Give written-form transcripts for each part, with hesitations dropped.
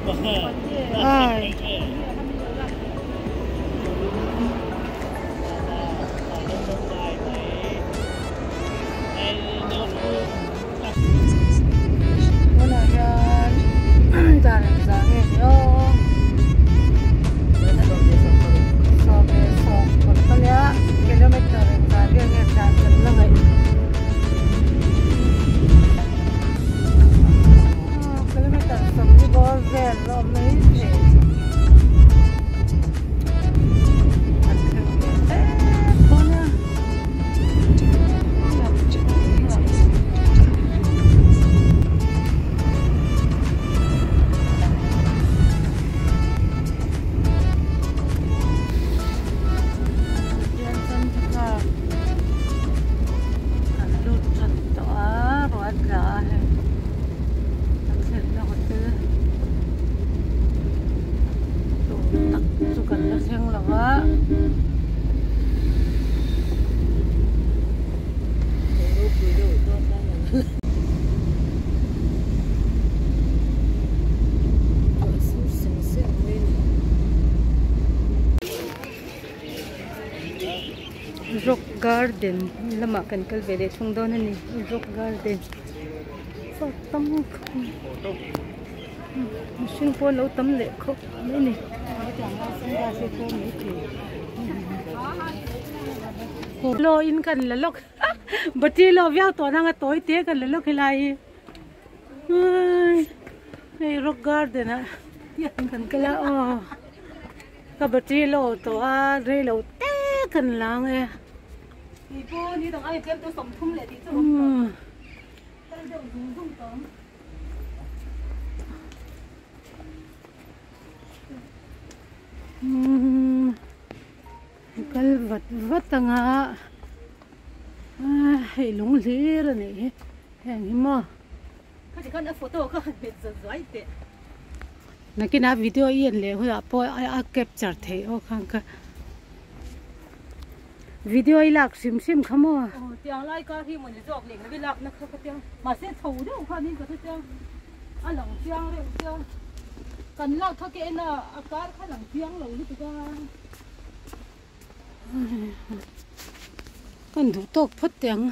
Ai. Tunah hian dar engzah nge ni aw 10:40 ania kilometer engzah vel nge tlan kan la ngaih kilometer sawmli bawr vel a awm mai thei an thleng ve mek dawn a. Kan lut tan tawh a ruah a tla a hei kan thlenna hotel tur tak chu kan la thleng lo va. Rock garden lamah kan kal ve leh thung dawn a ni rock garden saw tam khawp mai mihring pawh an lo tam leh khawp mai a ni. Law in kan la lawk bati law viau tawh nang a tawi te kan la lawk helai hi hei rock garden ah kan kal a aw ka bati law tawh a rei lo te kan la ang e. Kal vat vat anga hei lung hlir a nih hi heng hi maw nakinah video i en leh hunah pawh a capture theih aw khan kha video i lak hrim hrim kha maw. A lang chiang reuh sia. Kan lak kha ka en a, a kar kha lang chiang lo lutuk a. Kan duh tawk phawt teh ang.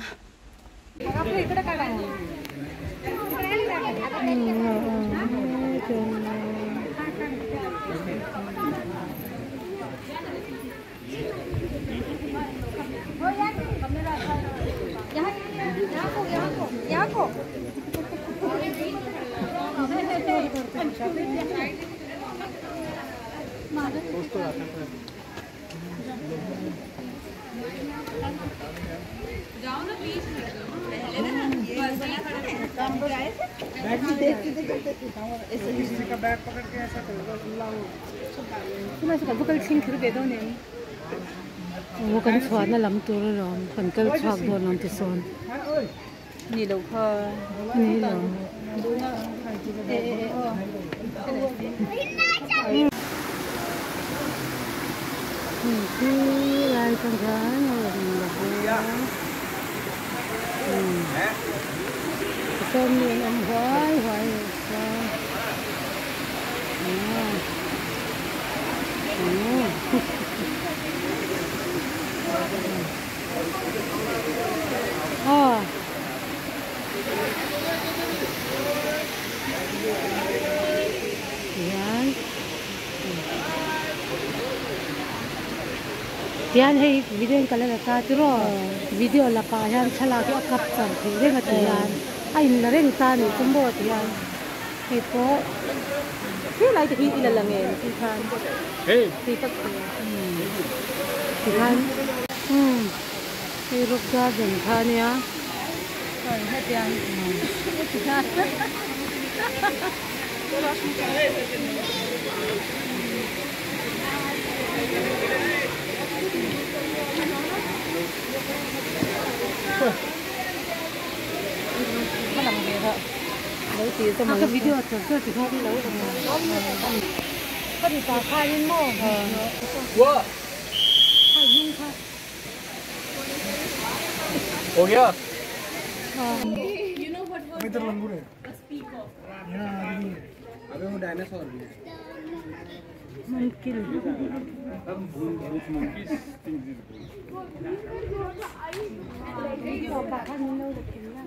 Aw kan chhuahna lam tur alawm kan kal chhuak dawn ang tisawn ni lo kha ni lo khi lai tang khan a rawn lang a tisawn mi an awm huai huai a chuan. Tihian hei video in ka la la ta tiraw video la pah hian thlalak hi a capture theih reng a tihian a in la reng ta a nih chu maw tihian. Hei pawh thil lai te hi i la la ngei ang tih khan tui tak thei a tikhan umm hei rock garden kha a nia Ka video char char ti khan lo ka ti ta khan in maw khai hnung kha ho gaya Monkey video pah khan min lo la thei a.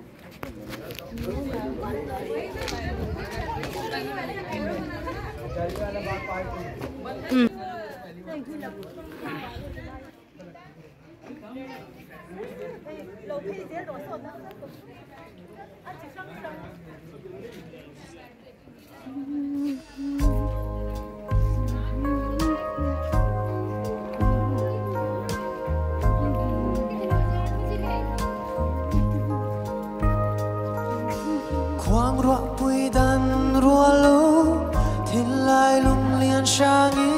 Khuang ruah pui dan rualo thinlai lunglian hrangi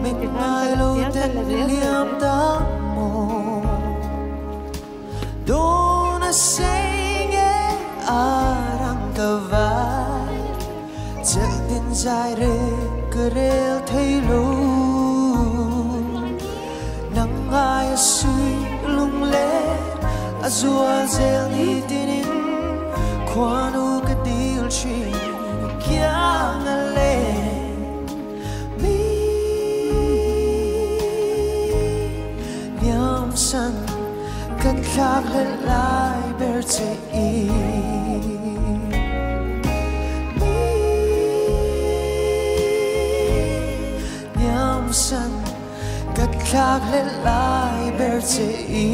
min ngai lo ten liam ta mo Dona senge arang ka vai chel tin zai re karel thei lo nang ai sui lung le azua zel ni tinin khuanu ka dil chi kyang le mi liam san ka thlak le lai ber che i mi liam san ka thlak le lai ber che i.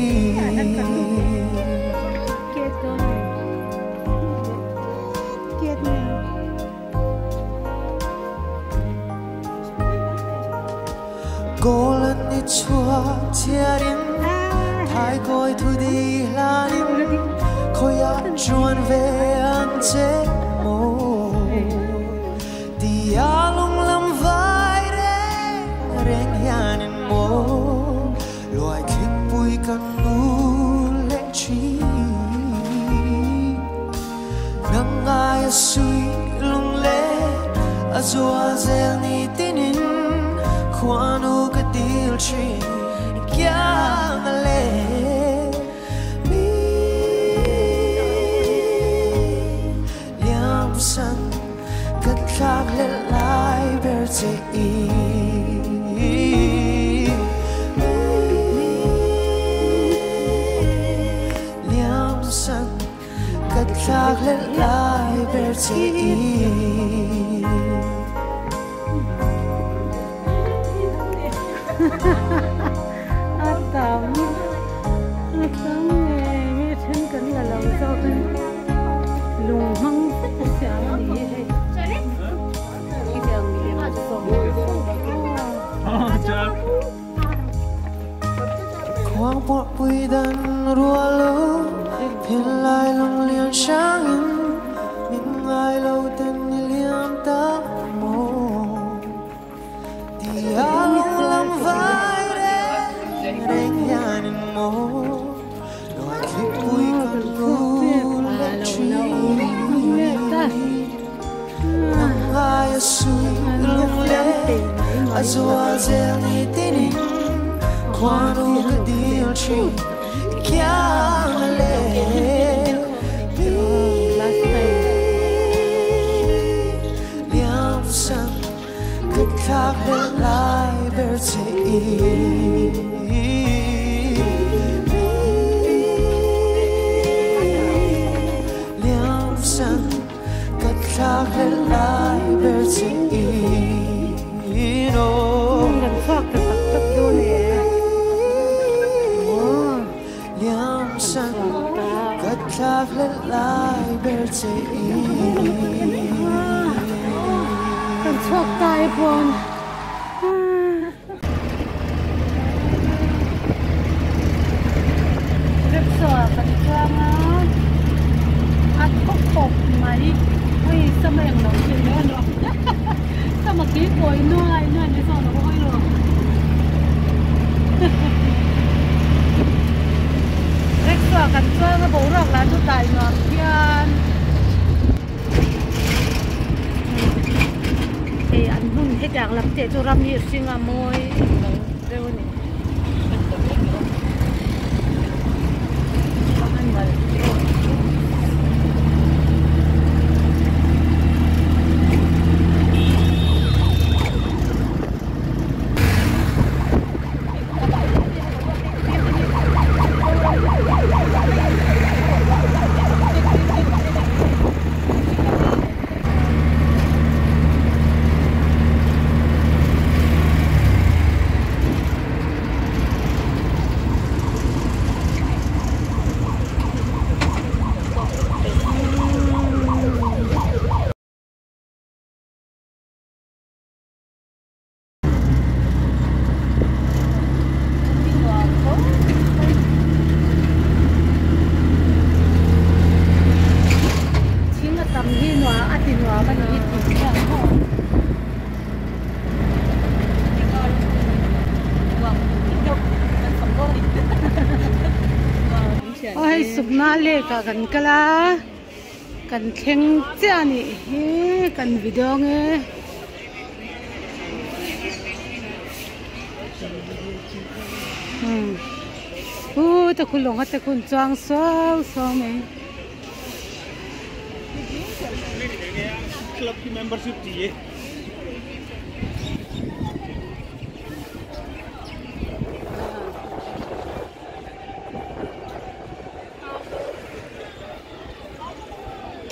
Cô lần đi chua chia đến thái coi thu đi là đến khôi ác chuan về ăn chết mồ thì á lung lâm vai reng reng hian mồ loài thịt bụi cần ngu lệ chi nắng ai suy lung lệ azua zel ni tinin khuanu ka dil chi kyang le mi liam san ka thlak le lai ber che i mi liam san ka thlak le lai ber che i. Atam atam mi then kan la lo zawk in lung hmang vek a siam a ni hei khitiang milem sawm. Khuang pawh pui dan rualo thinlai lunglian hrangin min ngai lo ten ni liam ta mo ti a lung lam vai reng reng hianin mo loài thịt bụi kan ngu lệ chi nang ai sui lung le azua zel ni tinin khuanu ka dil chi kyang le liam san ka thlak le lai ber che i liam san ka thlak le lai ber che i no. Kan chhuak ta tak tak dawn e. Liam san ka thlak le lai ber che i. Kan chhuak ta e pawn. Rickshaw kan chuang a a thawk khawp mai hei sama eng lo chin mai a nuam sama ki kawi nuai nuai mai sawn lo hawi lo rickshaw kan chuang a boruak lah chu tai nuam hian hei an hmun hetiang lam te chu ram hi hring a mawi lo deuh a ni. Sukna lake ah kan kal a kan thleng chiah a nih hi kan video nge. Umm te khu lawng a te khu an chuang suau suau mai.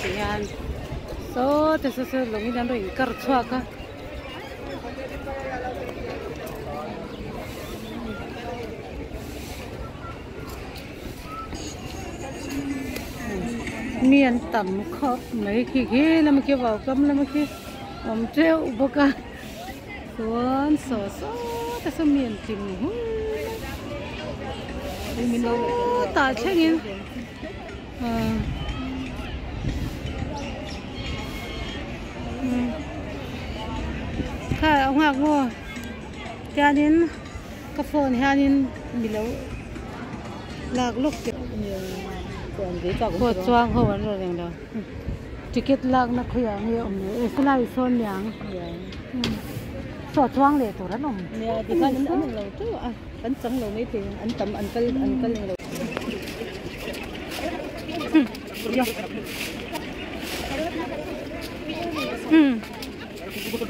Tihian saw te saw saw lawngin an rawn inkar chhuak a. Mi an tam khawp mai khi khi lama khi vau kam lama khi awm teuh bawk a chuan saw saw te saw mi an tling hul mai sawtah thlengin ah kha a nghak maw tianin. Ka phone hianin mi lo lak lawk teh Aw chuang ho an rawn eng lo ticket lakna khawiah nge awm le e saw lai sawn niang saw chuang leh tur an awm Nia tikhan an awm lo teuh a kan chang lo mai thei an tam an kal an kal eng lo.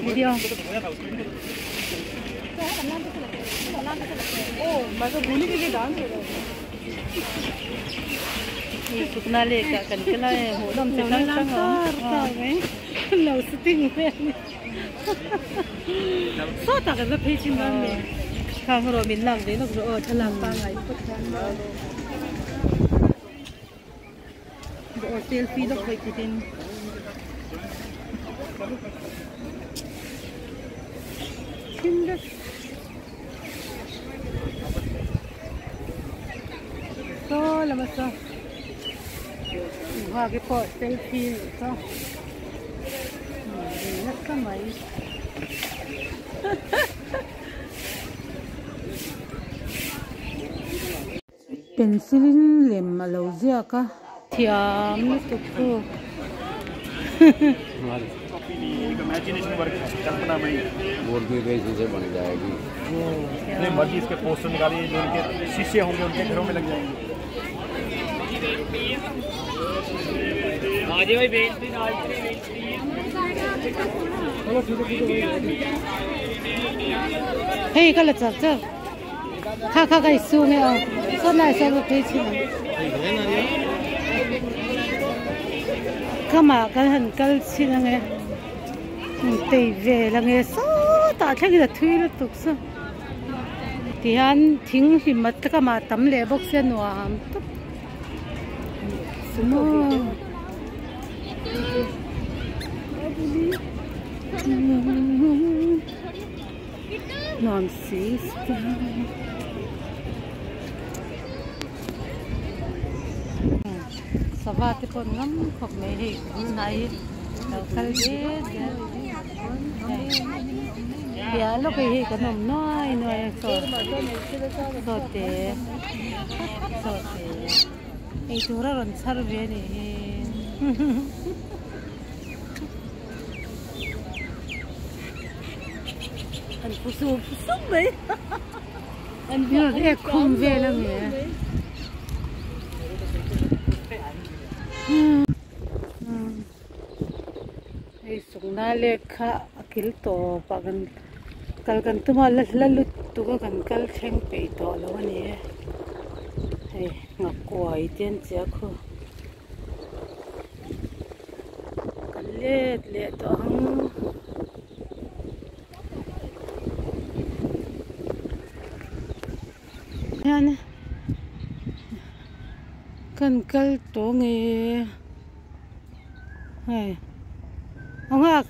Video. Sukna lake ah kan kal a hei hmuhnawm chi hrang hrang a awm. Lo sitting vel a ni. Sawtah kan va phei chin dawn mi. Khang rawh min lak ve lawk rawh aw thlalak pangngai phawt khan. Aw selfie lawk vawi khat in. Thim vek. Saw lama saw. Nghak hi pawh selfie nih saw. Nasa mai. Pencil in lem a lo ziak a. Thiam lutuk chu. Hei ka la chak chak. Kha kha ka isu nge aw saw lai saw ka phei chhin ang khamah kan han kal chhin ange tei vel ange sawtah thlengin a thui lutuk saw tihian thing hlim a kamah tam leh bawk sia nuam tawp maw. Nuam si sava te pawh an ngam khawp mai hei tunah hi lo kal zel zel piah lawk ah hei kan awm nuai nuai a saw saw te saw te eitur a rawn chhar ve a nih hi. An phu sup sup mai. An ek khum vel a nge. Hei sukna lek kha a kil tawp ah kan kal kan tum a la hla lutuk a kan kal thleng peih tawh lo a ni e. Hei nghakuai te an che a khu. Kan let leh tawh ang. Hian kan kal tawh nge hei a nghak.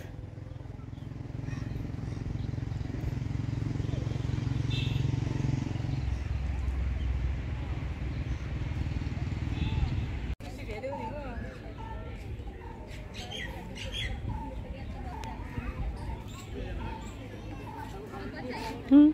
Hmm.